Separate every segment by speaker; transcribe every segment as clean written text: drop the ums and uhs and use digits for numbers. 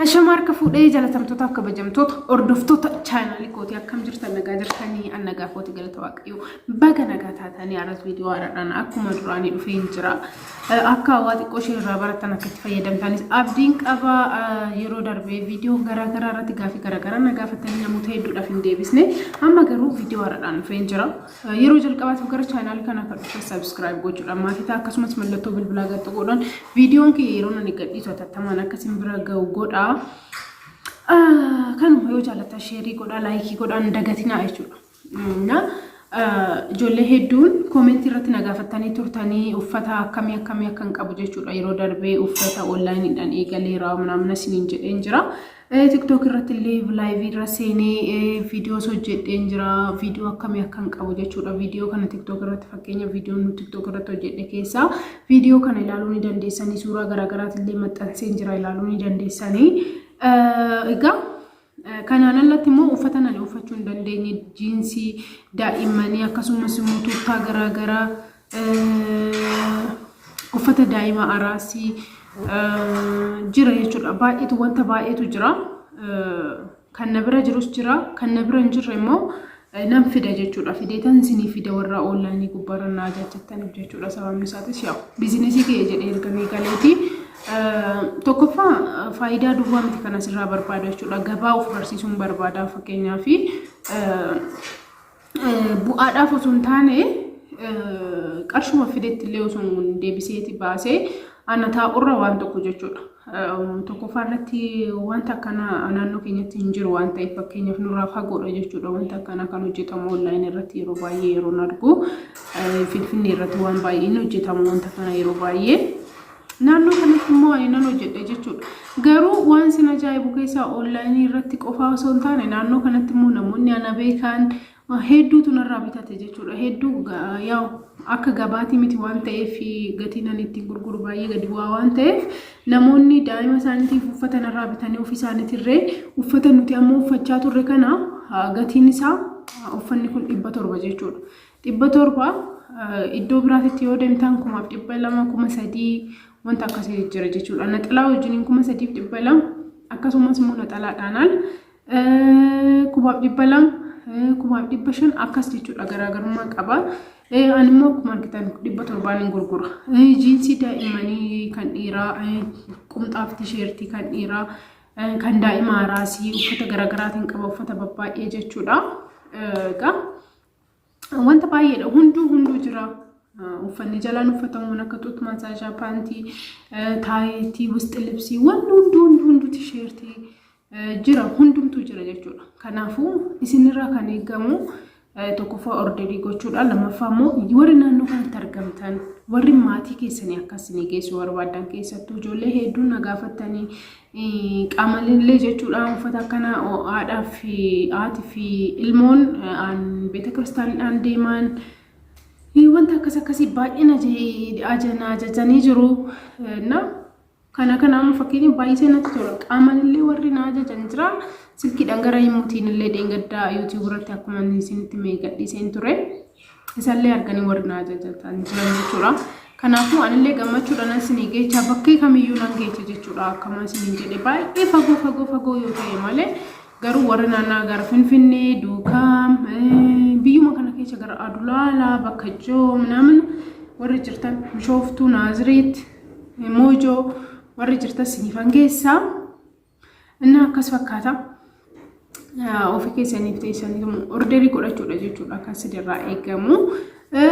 Speaker 1: Ashama harka fuudhee jalatamtootaaf kabajamtoota hordoftoota chaanaalii kootii, akkam jirtan? Nagaa jirtanii? An nagaa kooti, galata Waaqayyoo. Baga nagaa taatanii. Har'as viidiyoo haaraadhaan akkuma duraanii dhufee hin jira. Akka hawaa xiqqoo ishee irraa baratan, akka itti fayyadamtanis abdiin qaba. Yeroo darbee viidiyoo garaa garaa irratti gaafii garaa garaa na gaafatanii namoota hedduudhaaf hin deebisne. Amma garuu viidiyoo haaraadhaan dhufee hin jira. Yeroo jalqabaatiif gara chaanaalii kana kan dhuftan subscribe gochuudhaan maatii ta'a, akkasumas mallattoo bilbilaa gad tuquudhaan viidiyoon kiyya yeroo ani gadhiisu hatattamaan akka isin bira ga'u godhaa. Kanuma yoo jaallattan share godhaa, like godhaa, hin dagatinaa jechuudha. Na ijoollee hedduun comment irratti na gaafattanii turtanii uffata akkamii akkamii akkan qabu jechuudha. Yeroo darbee uffata onlineiidhaan eegaleera ምናምን isiniin jedheen jira. TikTok irratti illee live irra seenee viidiyoos hojjedheen jira. Viidiyoo akkamii akkan qabu jechuudha. Viidiyoo kana TikTok irratti, fakkeenya viidiyoo nu TikTok irratti hojjedhe keessaa viidiyoo kana ilaaluu ni dandeessanii. Suuraa garaagaraati illee maxxanseen jira, ilaaluu ni dandeessanii. Egaa kanaan alatti immoo uffata ani uffachuu hin dandeenye, jiinsii daa'immanii, akkasumas immoo tuuttaa garaagaraa, uffata daa'ima araasii jira jechuudha. Baay'eetu, wanta baay'eetu jira. Kan na bira jirus jira. Kan na bira hin jirre immoo nan fida jechuudha. Fideetan isinii fida, warra online gubbaarra na ajajattaniif jechuudha. Sababni isaatis yaa business kee jedhee ergamee galeeti. Tokkoffaa, faayidaa duwwaa miti kan asirraa barbaadu jechuudha. Gabaa of barsiisuun barbaada. Fakkeenyaaf, bu'aadhaaf osoo hin taane, qarshuma fidetti illee osoo hin deebiseeti baasee ana taa'urra waan tokko jechuudha. Tokkoffaa irratti wanta akkana naannoo keenyatti hin jiru waan ta'eef, fakkeenyaaf nurraa fagoodha jechuudha. Wanta akkana kan hojjetamu online irratti yeroo baay'ee yeroo argu, Finfinnee irratti waan baay'een hojjetamu wanta kana yeroo baay'ee. Naannoo kanatti immoo ani nan hojjedha jechuudha. Garuu waan sin ajaa'ibu keessaa, online irratti qofaa osoo hin taane, naannoo kanatti immoo namoonni ana beekan hedduutu narraa bitate jechuudha. Hedduu yaa'u akka gabaatii miti waan ta'eef, gatiin ani ittiin gurguru baay'ee gadi bu'aa waan ta'eef, namoonni daa'ima isaaniitiif uffata narraa bitanii ofii isaaniitirree uffata nuti amma uffachaa turre kana, gatiin isaa uffanni kun 700 jechuudha. 700 iddoo biraatitti yoo deemtan 1200, 3000, wanta akkasii jira jechuudha. Naxalaa wajjiniin 3200, akkasumas immoo naxalaadhaan al 1200, 1500 akkas jechuudha, garaagarummaa qaba. Ani immoo akkuma argitan 700n hin gurgura. Jiinsii daa'immanii kan dhiiraa, qumxaaf tisheertii kan dhiiraa, kan daa'ima araasii, uffata garaagaraatiin qaba, uffata babbaay'ee jechuudha. Egaa wanta baay'eedha, hunduu hunduu jira. Uffanni jalaan uffatamuun akka ጡት ማስያዣ, paantii, taayitii, ውስጥ ልብስ, wanni hunduu hunduu hunduu, tisheertii jira, hundumtuu jira jechuudha. Kanaafuu isinirraa kan eegamu tokkoffaa order gochuudha. Lammaffaa immoo warri naannoo kanatti argamtan, warri maatii keessanii akka isinii geessu barbaadan, keessattuu ijoollee hedduun na gaafattanii qaamalee jechuudha, uffata akkana haadhaa fi haati fi ilmoon beeta kiristaaniidhaan deeman, wanta akkas akkasii baay'een ajajanii jiru. Na kana kana amma fakkeenya baay'isee natti tola. Qaamaan illee warri na ajajan jira. Silkiidhaan gara himuutiin illee dheengaddaa YouTube irratti akkuma inni isinitti mee gadhiiseen ture. Isallee arganii warri na ajajatan jiran jechuudha. Kanaafuu anillee gammachuudhaan isinii geecha, bakkee kamiyyuu nan geecha jechuudha. Akkuma isiniin jedhe, baay'ee fagoo fagoo fagoo yoo ta'e malee, garuu warri naannaa gara Finfinnee, Duukaam, biyyuma kana keessa gara Adulaalaa, Bakkajjoo ምናምን warri jirtan, Bishooftuu, Naaziriit, Moojoo warri jirtan siniifan geessaa. Inni akkas fakkaata. Ofii keessaniif teessanii order godhachuudha jechuudha kan sirraa eegamu.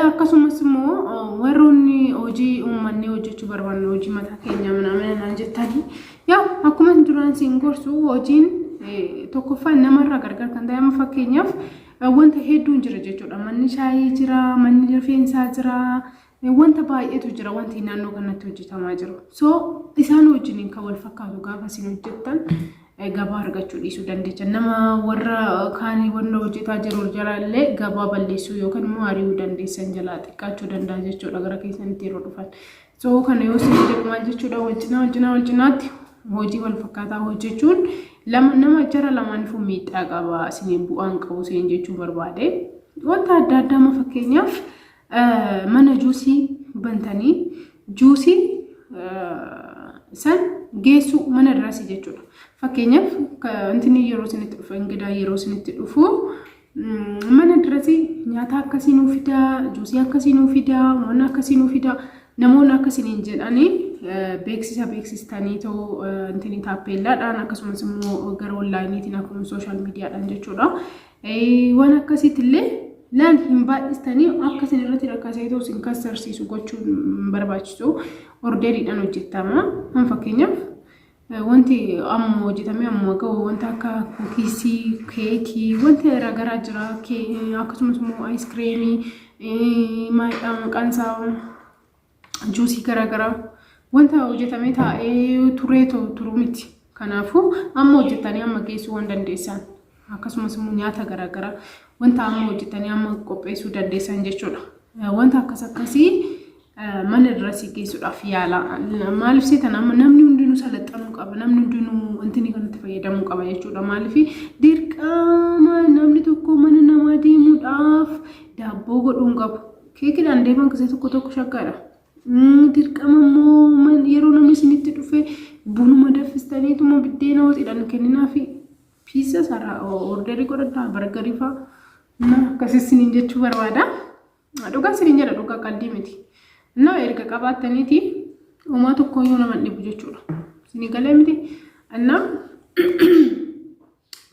Speaker 1: Akkasumas immoo warroonni hojii uummanni hojjechuu barbaannu, hojii mataa keenyaa ምናምን naan jettanii, yaa akkuma duraan siin gorsu, hojiin tokkoffaan namarraa gargar kan ta'e, amma fakkeenyaaf wanta hedduun jira jechuudha. Manni shaayii jira, manni rifeensaa jira, wanta baay'eetu jira, wanti naannoo kanatti hojjetamaa jiru. So isaan wajjiniin kan wal fakkaatu gaafa isin hojjettan gabaa argachuu dhiisuu dandeecha. Nama warra kaanii wanna hojjetaa jiru jalaallee gabaa balleessuu yookaan immoo ari'uu dandeessan, jalaa xiqqaachuu danda'a jechuudha gara keessanitti yeroo dhufan. So kana yoo isin jedhu maal jechuudha? Wal cinaa wal cinaa wal cinaatti hojii wal fakkaataa hojjechuun lama nama jara lamaaniifuu miidhaa qaba, isiniin bu'aan qabu isin jechuu barbaade. Wanta adda addaa amma fakkeenyaaf mana juusii bantanii juusii San geessuu mana dirasii jechuudha. Fakkeenyaaf wanti yeroo isinitti dhufu, ingidaa yeroo isinitti dhufu, mana dirasii nyaata akkasii nuu fidaa, juusii akkasii nuu fidaa, waan akkasii nuu fidaa, namoonni akkasiniin jedhanii beeksisa beeksistanii ta'uu intini taappeellaadhaan, akkasumas immoo gara onlaayiniitiin, akkuma social mediadhaan jechuudha. Waan akkasiitti illee laal hin baay'istanii akka isin irratti rakkasee ta'u isin kassarsiisu gochuun hin barbaachisu. Orderiidhaan hojjetama. Fakkeenyaaf wanti amma hojjetamee amma gahu wanta akka cookiesii, keekii, wanti garaagaraa jira. Akkasumas immoo ice creamii, maalidha maqaan isaa, juusii garaagaraa wanta hojjetamee taa'ee turee turu miti. Kanaafuu amma hojjetanii amma geessuu waan dandeessan, akkasumas immoo nyaata garaagaraa wanta amma hojjetanii amma qopheessuu dandeessan jechuudha. Wanta akkas akkasii mana dirasii geessuudhaaf yaala. Maaliif seetan, amma namni hundinuu salaxanuu qaba. Namni hundinuu wanti inni kanatti fayyadamuu qaba jechuudha. Maaliif dirqama namni tokko mana namaa deemuudhaaf daabboo godhuu hin qabu. Keekiidhaan deeman gisee tokko tokko shaggaadha. Dirqama immoo yeroo namni isinitti dhufe bunuma danfistaniituma biddeena hoxiidhaan kenninaafi pizza sarara orderii godhadhaa, burgerii fa'aa akkasii isiniin jechuu barbaada. Dhugaa isiniin jedha, dhugaa, qalbii miti. Na erga qabaattaniiti uumaa tokkoyyuu nama hin dhibu jechuudha. Isinii galee miti? Innaa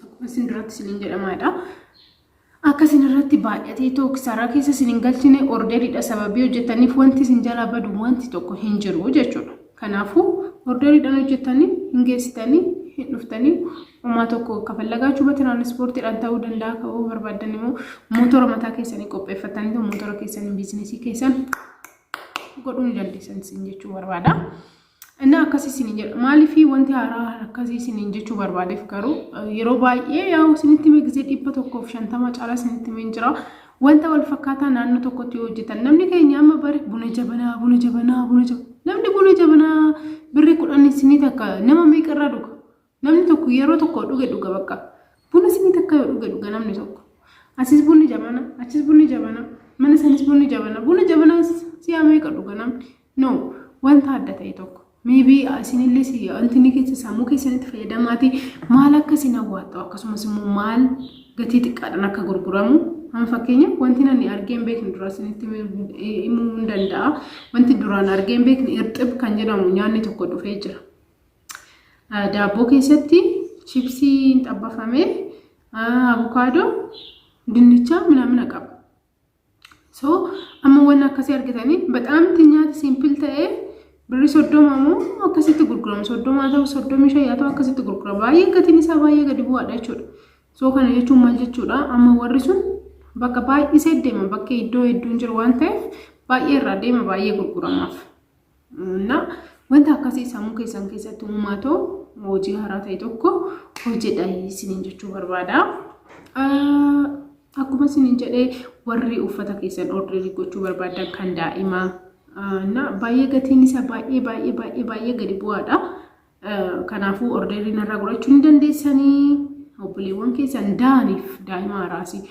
Speaker 1: akkuma isin duratti isiniin jedhamaadha. Akka isin irratti baay'atee ta'u kisaaraa keessa isin hin galchine, orderiidha sababii hojjetaniif wanti isin jalaa badu wanti tokko hin jiru jechuudha. Kanaafuu orderiidhaan hojjetanii hin geessitanii, hin dhuftanii, uumaa tokko kafallagaachuu tiraanispoortiidhaan ta'uu danda'a. Ka'uu barbaadan immoo mootora mataa keessanii qopheeffatanii mootora keessanii businessii keessan godhuu ni dandeessan isin jechuu barbaada. Inni akkasii isiniin jedha. Maaliif wanti haaraa akkasii isiniin jechuu barbaadeef garuu yeroo baay'ee yaa'u isinitti himee gisee 150 caalaa isinitti himee jira. Wanta wal fakkaataa naannoo tokkotti yoo hojjetan, namni keenya amma bari buna jabanaa, buna jabanaa, buna jabanaa. Namni buna jabanaa birrii 10 isinii takka nama meeqarraa dhuga? Namni tokko yeroo tokko dhuge dhuga bakka. Buna isinii takka yoo dhuge dhuga namni tokko. Asis bunni jabana, achis bunni jabana, mana sanis bunni jabana. Buna jabanaa si'a meeqa dhuga namni? No, wanta adda ta'e tokko. Maybe isinillee wanti inni keessa sammuu keessanitti fayyadamaati maal akka isin hawwattu, akkasumas immoo maal gatii xiqqaadhaan akka gurguramu. Amma fakkeenyaaf wanti ani argee hin beekne dura isinitti himuu hin danda'a. Wanti duraan argee hin beekne irxib kan jedhamu nyaanni tokko dhufee jira. Daabboo keessatti chipsiin xabbafamee, abukaadoo, dinnicha minamina qaba. So amma waan akkasii argitanii bataamti nyaata simple ta'ee birrii 30 immoo akkasitti gurgurama. 30 ta'u, 35 haa ta'u, akkasitti gurgurama. Baay'ee gatiin isaa baay'ee gadi bu'aadha jechuudha. So kana jechuun maal jechuudha? Amma warri sun bakka baay'isee deema, bakka iddoo hedduun jiru waan ta'eef baay'ee irraa deema, baay'ee gurguramaaf. Na wanta akkasii sammuu keessan keessatti uumaa ta'u hojii haaraa ta'e tokko hojjedha isiniin jechuu barbaada. Akkuma isiniin jedhee, warri uffata keessan orderii gochuu barbaadan kan daa'imaa na baay'ee gatiin isaa baay'ee baay'ee baay'ee baay'ee gadi bu'aadha. Kanaafuu orderii narraa godhachuu ni dandeessanii. Obboleewwan keessan da'aniif, daa'ima haraasii,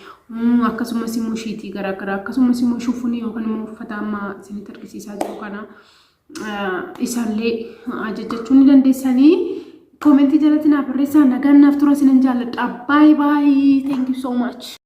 Speaker 1: akkasumas immoo sheetii garaagaraa, akkasumas immoo shufunii yookaan immoo uffata amma isinitti argisiisaa jiru kana isaallee ajajachuu ni dandeessanii. Commentii jalatti naaf barreessaa. Nagaan naaf tura, isinan jaalladha. Bye bye. Thank you so much.